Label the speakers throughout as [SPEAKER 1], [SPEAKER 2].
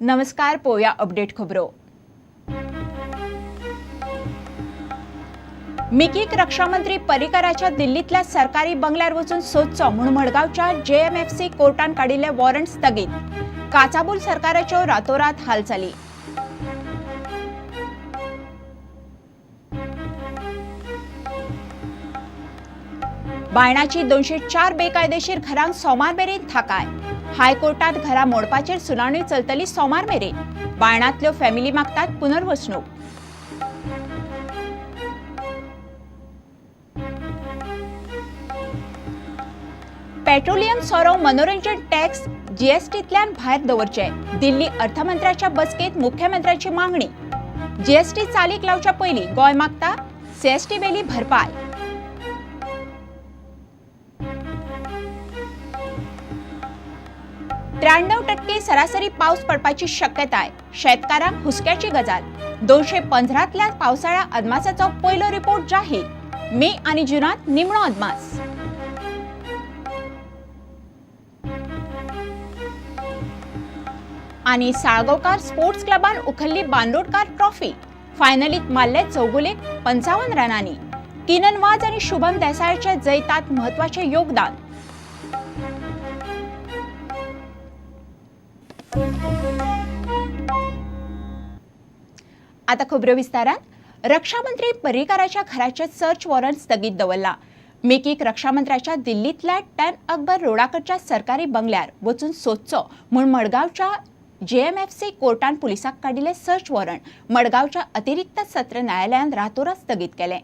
[SPEAKER 1] नमस्कार, पळोवया अपडेट खबरो. मिकीक रक्षामंत्री पर्रीकराच्या दिल्लीतल्या सरकारी बंगल्यार वचून सोदचो म्हूण मडगांवच्या जेएमएफसी कोर्टान काडिल्ले वॉरंट स्थगीत. काचाबूल सरकाराच्यो रातोरात हालचाली. बायणाची 204 बेकायदेशीर घरांक सोमार मेरेन थाकाय. हायकोर्टात घरां मोडपाचेर सुनावणी चलतली सोमार मेरेन. बायणांतल्यो फॅमिली मागतात पुनर्वसणूक. पेट्रोलियम सोरो मनोरंजन टॅक्स जीएसटींतल्यान भायर दवरचे, दिल्ली अर्थमंत्र्याच्या बसकेंत मुख्यमंत्र्याची मागणी. जीएसटी चालीक लावच्या पयलीं गोंय मागता सीएसटी वेली भरपाय. 93% सरासरी पावस पडपाची शक्यताय, शेतकारांक हुस्क्याची गजाल. 215तल्या पावसाळ्या अदमासाचो पयलो रिपोर्ट जाहीर. मे आनी जुनांत निमणो अदमास. आनी साळगांवकार स्पोर्ट्स क्लबान उखल्ली बांदोडकार ट्रॉफी. फायनलीत मारले चौगुलेक 55 रनांनी. किनन वाज आनी शुभम देसायाच्या जैतात म्हत्वाचें योगदान. आता खबरो विस्तारान. रक्षामंत्री पर्रीकाराच्या घराचे सर्च वॉरंट स्थगीत दवरला. मिकीक रक्षामंत्र्याच्या दिल्लीतल्या 10 अकबर रोडाकडच्या सरकारी बंगल्यार वचून सोदचो म्हूण मडगांवच्या जेएमएफसी कोर्टान पुलिसांक काडिल्ले सर्च वॉरंट मडगांवच्या अतिरिक्त सत्र न्यायालयान रातोरात स्थगीत केलें.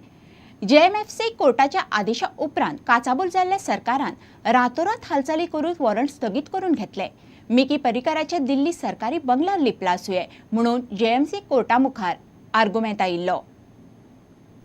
[SPEAKER 1] जेएमएफसी कोर्टाच्या आदेशा उपरांत काचाबूल जाल्ल्या सरकारान रातोरात हालचाली करून वॉरंट स्थगीत करून घेतले. मिकी पर्रीकाराच्या दिल्ली सरकारी बंगल्यार लिपला आसुये म्हणून जेएमसी कोर्टा मुखार आर्गुमेंत आयिल्लो.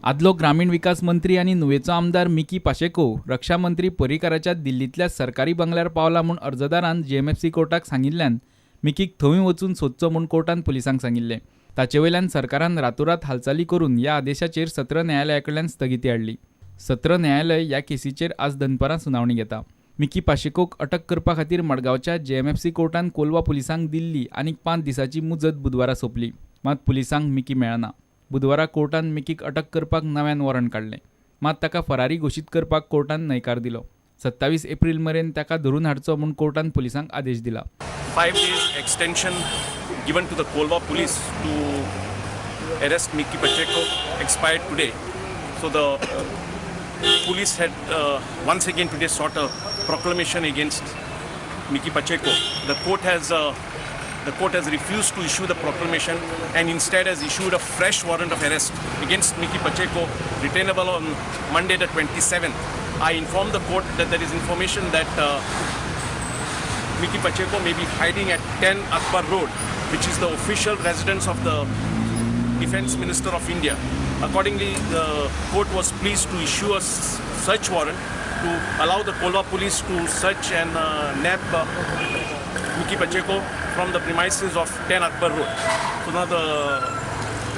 [SPEAKER 2] आदलो ग्रामीण विकास मंत्री आनी नुवेचो आमदार मिकी पाशेको रक्षा मंत्री पर्रीकाराच्या दिल्लींतल्या सरकारी बंगल्यार पावला म्हूण अर्जदारान जेएमएफसी कोर्टाक सांगिल्ल्यान मिकीक थंय वचून सोदचो म्हूण कोर्टान पुलिसांक सांगिल्लें. ताचे वयल्यान सरकारान रातोरात हालचाली करून ह्या आदेशाचेर सत्र न्यायालया कडल्यान स्थगिती हाडली. सत्र न्यायालय ह्या केसीचेर आज दनपारां सुनावणी घेता. मिकी पाशेकोक अटक करपा खातीर मडगांवच्या जेएमएफसी कोर्टान कोलवा पुलिसांक दिल्ली आनीक 5 दिसांची मुजत बुधवारा सोंपली. मात पुलिसांक मिकी मेळना. बुधवारा कोर्टान मिकीक अटक करपाक नव्यान वॉरंट काडलें. मात ताका फरारी घोशीत करपाक कोर्टान न्हयकार दिलो. 27 एप्रील मेरेन ताका धरून हाडचो म्हूण कोर्टान पुलिसांक आदेश दिला.
[SPEAKER 3] 5 days extension given to the Kolva police to arrest Mickky Pacheco expired today. So the police had once again today sought a proclamation against Mickky Pacheco. The court has refused to issue the proclamation and instead has issued a fresh warrant of arrest against Mickky Pacheco, retainable on Monday the 27th. I informed the court that there is information that Mickky Pacheco may be hiding at 10 Akbar Road, which is the official residence of the Defense Minister of India. Accordingly, the court was pleased to issue a search warrant to allow the Kolva police to search and nab Mickky Pacheco from the premises of 10 Akbar Road. So now the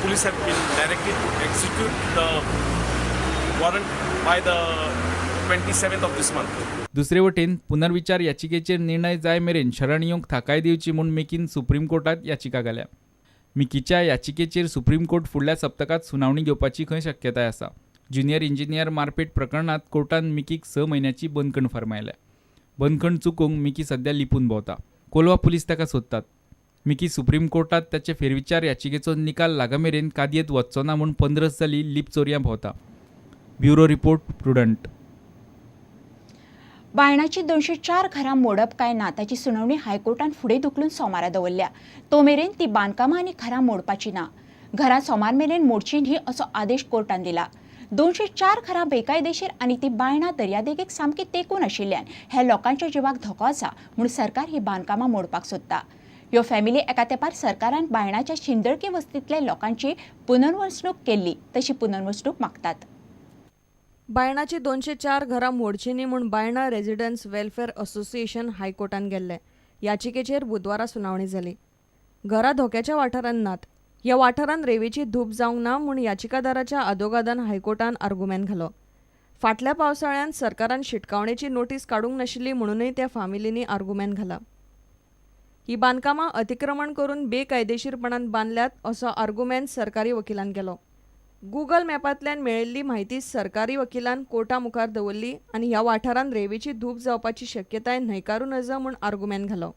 [SPEAKER 3] police have been directed to execute the warrant by the 27th of this month.
[SPEAKER 2] दुसरे वटेन पुनर्विचार याचिकेचेर निर्णय जाय मेरेन शरण येवंक थाकाय दिवची म्हूण मिकीन सुप्रीम कोर्टात याचिका घाल्या. मिकीच्या याचिकेचेर सुप्रीम कोर्ट फुडल्या सप्तकांत सुनावणी घेवपाची खंय शक्यताय आसा. ज्युनियर इंजिनियर मारपेट प्रकरणांत कोर्टान मिकीक 6 म्हयन्याची बंदखण फर्मायल्या. बंदखण चुकोवंक मिकी सध्या लिपून भोंवता. कोलवा पुलीस ताका सोदतात. मिकी सुप्रीम कोर्टात ताचे फेरविचार याचिकेचो निकाल लागमेरेन कादयेंत वच्चो ना म्हूण 15 जाली लिपचोरयां भोंवता. Bureau report, Prudent.
[SPEAKER 1] बायणाची 204 घरां मोडप काय ना ताची सुनावणी हायकोर्टान फुडें धुकलून सोमारा दवरल्या. तो मेरेन ती बांदकामां आनी घरां मोडपाची ना. घरां सोमार मेरेन मोडची न्ही असो आदेश कोर्टान दिला. 204 घरां बेकायदेशीर आनी ती बायणां दर्यादेगेक सामकी तेंकून आशिल्ल्यान हे लोकांच्या जिवाक धोको आसा म्हूण सरकार ही बांदकामां मोडपाक सोदता. ह्यो फॅमिली एका तेंपार सरकारान बायणाच्या शिंदळकी वस्तींतल्या लोकांची पुनर्वसणूक केल्ली तशी पुनर्वसणूक मागतात.
[SPEAKER 4] बायणाची 204 घरां मोडची न्ही म्हूण बायणा रेजिडन्स वेलफेअर असोसिएशन हायकोर्टान गेल्ले. याचिकेचेर बुधवारा सुनावणी जाली. घरां धोक्याच्या वाठारांत नात. ह्या वाठारांत रेंवेची धूप जावंक ना म्हूण याचिकादाराच्या आदोगादान हायकोर्टान आर्गुमेंत घालो. फाटल्या पावसाळ्यांत सरकारान शिटकावणेची नोटीस काडूंक नाशिल्ली म्हणूनय त्या फामिलींनी आर्गुमेंत घाला. ही बांदकामां अतिक्रमण करून बेकायदेशीरपणान बांदल्यात असो आर्गुमेंत सरकारी वकिलान केलो. गुगल मॅपांतल्यान मेळिल्ली म्हायती सरकारी वकिलान कोर्टा मुखार दवरली आनी ह्या वाठारांत रेंवेची धूप जावपाची शक्यताय न्हयकारूं नजो म्हूण आर्गुमेंत घालो.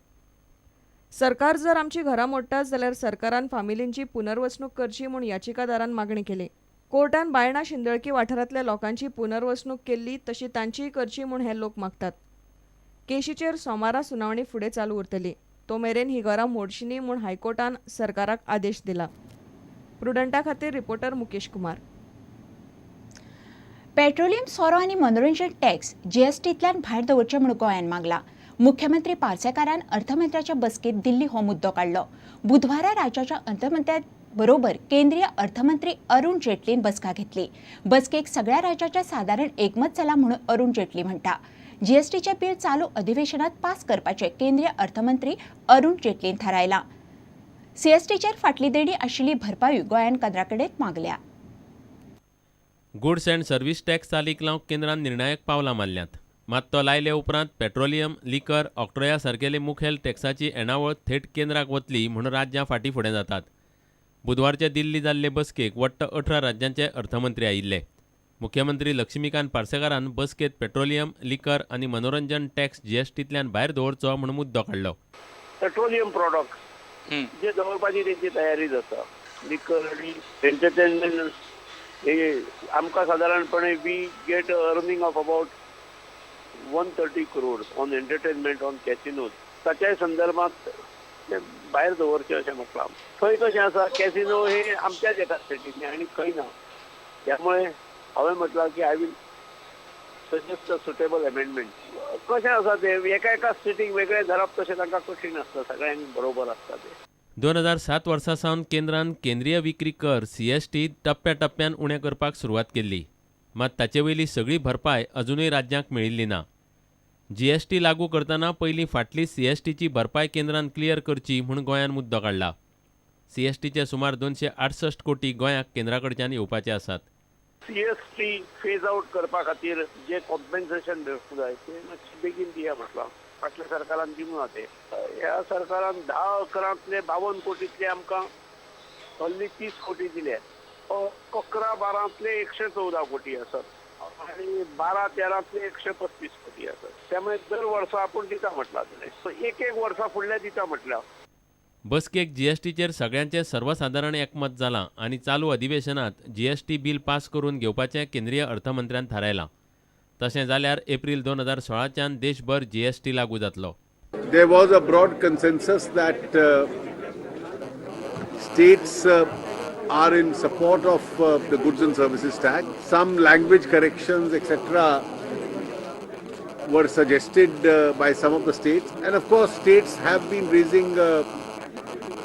[SPEAKER 4] सरकार जर आमची घरां मोडटा जाल्यार सरकारान फामिलींची पुनर्वसणूक करची म्हूण याचिकादारान मागणी केली. कोर्टान बायणा शिंदळकी वाठारांतल्या लोकांची पुनर्वसणूक केल्ली तशी तांचीय करची म्हूण हे लोक मागतात. केशीचेर सोमारा सुनावणी फुडें चालू उरतली. तो मेरेन ही घरां मोडची न्ही म्हूण हायकोर्टान सरकाराक आदेश दिला. प्रुडंटा खातीर रिपोर्टर मुकेश कुमार.
[SPEAKER 1] पेट्रोलियम सोरो आनी मनोरंजन टॅक्स जीएसटींतल्यान भायर दवरचें म्हूण गोंयान मागला. मुख्यमंत्री पार्सेकारान अर्थमंत्र्याच्या बसकेंत दिल्ली हो मुद्दो काडलो. बुधवारा राज्याच्या अर्थमंत्र्या बरोबर केंद्रीय अर्थमंत्री अरुण जेटलीन बसका घेतली. बसकेक सगळ्या राज्याचें सादारण एकमत जाला म्हणून अरुण जेटली म्हणटा. जीएसटीचें बिल चालू अधिवेशनात पास करपाचें केंद्रीय अर्थमंत्री अरुण जेटलीन थारायलां. सीएसटीचेर फाटली देणी आशिल्ली भरपायूय गोंयान केंद्रा कडेन मागल्या.
[SPEAKER 5] गुड्स अँड सर्व्हिस टॅक्स चालीक लावंक केंद्रान निर्णायक पावलां मारल्यांत. मात तो लायले उपरांत पेट्रोलियम, लिकर, ऑक्ट्रोया सारकेले मुखेल टॅक्साची येणावळ थेट केंद्राक वतली म्हूण राज्यां फाटीं फुडें जातात. बुधवारचे दिल्ली जाल्ले बसकेक वट्ट 18 राज्यांचे अर्थमंत्री आयिल्ले. मुख्यमंत्री लक्ष्मीकांत पार्सेकारान बसकेंत पेट्रोलियम, लिकर आनी मनोरंजन टॅक्स जीएसटींतल्यान भायर दवरचो म्हूण मुद्दो काडलो.
[SPEAKER 6] पेट्रोलियम प्रॉडक्ट जे दवरपाची तेंची तयारी जाता. लिकर आनी एंटरटेनमेंट हे आमकां सादारणपणे we get earning of about 130 crore on entertainment, on casinos. ताच्याय संदर्भात ते भायर दवरचें अशें म्हटलां. थंय कशें आसा, कॅसिनो हे आमच्याच एका स्टेटींनी आनी खंय ना. त्यामुळे हांवें म्हटलां की I will suggest a suitable amendment. कशें आसा ते एका एका स्टेटीक वेगळें धरप तशें तांकां कठीण आसता, सगळ्यांक बरोबर आसता ते.
[SPEAKER 5] 2007 वर्सा सावन केंद्रान केंद्रीय विक्री कर सीएसटी टप्प्या टप्प्यान उणें करपाक सुरवात केल्ली. मात ताचे वयली सगळी भरपाय अजुनूय राज्यांक मेळिल्ली ना. जीएसटी लागू करतना पयलीं फाटली सीएसटीची भरपाय केंद्रान क्लियर करची म्हूण गोंयान मुद्दो काडला. सीएसटीचे सुमार 268 कोटी गोंयाक केंद्रा कडच्यान येवपाचे आसात.
[SPEAKER 6] सीएसटी फेज आउट करपा खातीर जे कॉम्पेन्सेशन मेळूंक जाय ते मातशें बेगीन दिया म्हटलां. फाटल्या सरकारान दिवंक ना ते. ह्या सरकारान 10-11तले 52 कोटीतले आमकां हल्ली 30 कोटी दिले. 11-12तले 114 कोटी आसात आनी 12-13तले 135 कोटी आसात. त्यामुळे दर वर्सा आपूण दिता म्हटलां तुवें, एक एक वर्सा फुडल्या दिता म्हटलां.
[SPEAKER 5] बसकेक जीएसटीचेर सगळ्यांचें सर्वसादारण एकमत जालां आनी चालू अधिवेशनात जीएसटी बील पास करून घेवपाचें केंद्रीय अर्थमंत्र्यान थारायलां. तशें जाल्यार एप्रील 2016च्यान देशभर जीएसटी लागू जातलो.
[SPEAKER 7] There was a broad consensus that states are in support of the goods and services tax. Some language corrections, etc., were suggested by some of the states. And of course, states have been raising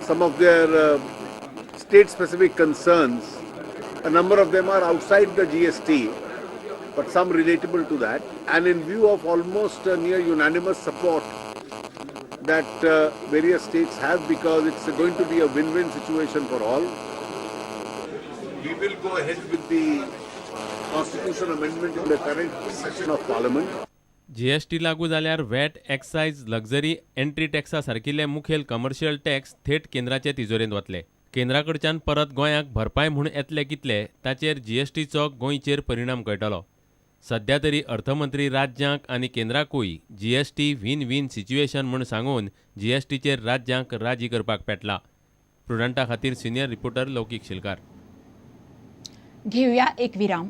[SPEAKER 7] some of their state specific concerns. A number of them are outside the GST, but some relatable to that. And in view of almost near unanimous support that various states have, because it's going to be a win-win situation for all, we will go ahead with the constitution amendment in the current session of parliament.
[SPEAKER 5] GST लागू जाल्यार watt, excise, luxury entry टॅक्सा सारकिल्ले मुखेल commercial tax थेट केंद्राचे तिजोरेंत वतले. केंद्रा कडच्यान परत गोंयाक भरपाय म्हूण येतले कितले ताचेर जीएसटीचो गोंयचेर परिणाम कळटलो. सध्या तरी अर्थमंत्री राज्यांक आनी केंद्राकूय जीएसटी वीन वीन सिच्युएशन म्हूण सांगून जीएसटीचेर राज्यांक राजी करपाक पेटला. प्रुडंटा खातीर सिनियर रिपोर्टर लौकीक शिलकार.
[SPEAKER 1] घेऊया एक विराम.